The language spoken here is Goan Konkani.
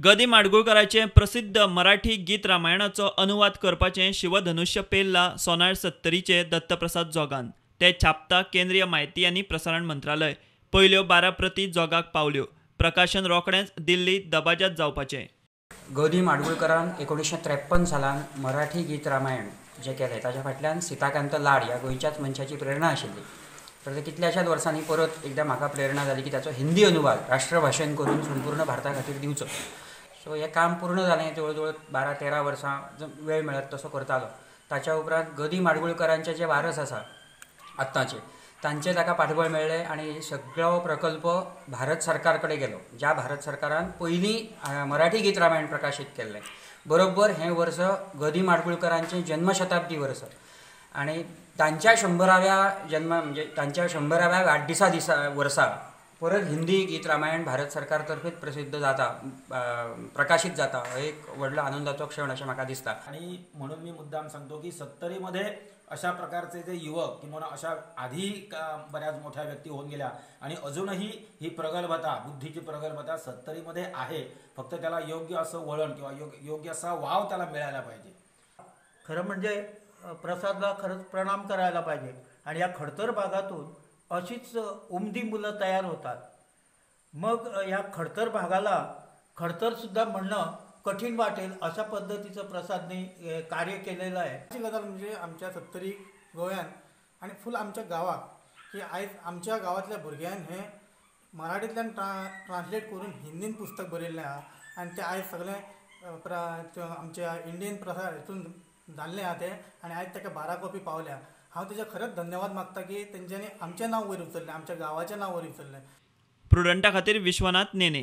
गदी माडगुळकराचे प्रसिद्ध मराठी गीत रामायणाचो अनुवाद करपाचें शिवधनुष्य पेल्ला सोनाळ सत्तरीचे दत्तप्रसाद जोगान. ते छापता केंद्रीय माहिती आनी प्रसारण मंत्रालय. पयल्यो 12 प्रती जोगाक पावल्यो. प्रकाशन रोखडेंच दिल्ली दबाज्यात जावपाचें. गदी माडगुळकरान 1953 सालान मराठी गीत रामायण जें केलें ताच्या फाटल्यान सीताकांत लाड ह्या गोंयच्याच मनशाची प्रेरणा आशिल्ली. तर कितल्याशाच वर्सांनी परत एकदां म्हाका प्रेरणा जाली की ताचो हिंदी अनुवाद राष्ट्रभाशेन करून संपूर्ण भारता खातीर दिवचो. सो हें काम पूर्ण जालें जवळ जवळ 12-13 वर्सां वेळ मेळत तसो करतालो. ताच्या उपरांत गदी माडगुळकरांचे जे वारस आसा आत्तांचे तांचे ताका पाठबळ मेळ्ळें आनी सगळो प्रकल्प भारत सरकार कडेन गेलो, ज्या भारत सरकारान पयलीं मराठी गीत रामायण प्रकाशीत केल्लें. बरोबर हें वर्स गदी माडगुळकरांचें जन्मशताब्दी वर्स आनी तांच्या 100व्या जन्म म्हणजे तांच्या 100व्या वाडदिसा दिसा वर्सा परत हिंदी गीत रामायण भारत सरकार तर्फे प्रसिद्ध जाता, प्रकाशीत जाता. एक व्हडलो आनंदाचो क्षण अशें म्हाका दिसता. आणि म्हणून मी मुद्दाम सांगतो की सत्तरीमध्ये अशा प्रकारचे जे युवक किंवा अशा आधी बऱ्याच मोठ्या व्यक्ती होऊन गेल्या आणि अजूनही ही प्रगल्भता, बुद्धीची प्रगल्भता सत्तरीमध्ये आहे. फक्त त्याला योग्य असं वळण किंवा योग्य असा वाव त्याला मिळायला पाहिजे. खरं म्हणजे प्रसादला खरंच प्रणाम करायला पाहिजे. आणि या खडतर भागातून अशीच उमदी मुलं तयार होतात. मग या खडतर भागाला खडतरसुद्धा म्हणणं कठीण वाटेल अशा पद्धतीचं प्रसादने कार्य केलेलं आहे. अशी गजाल म्हणजे आमच्या सत्तरी गोंयान आनी फूल आमच्या गांवाक की आयज आमच्या गांवांतल्या भुरग्यान हें मराठींतल्यान ट्रान्सलेट करून हिंदीन पुस्तक बरयल्लें आहा आनी तें आयज सगळें आमच्या इंडियन प्रसार हितून जाल्लें आहा तें आनी आयज ताका 12 कॉपी पावल्या. हांव तेजे खरेंच धन्यवाद मागता की तेंच्यांनी आमचें नांव वयर उचललें, आमच्या गांवाचें नांव वयर उचललें. प्रुडंटा खातीर विश्वनाथ नेने.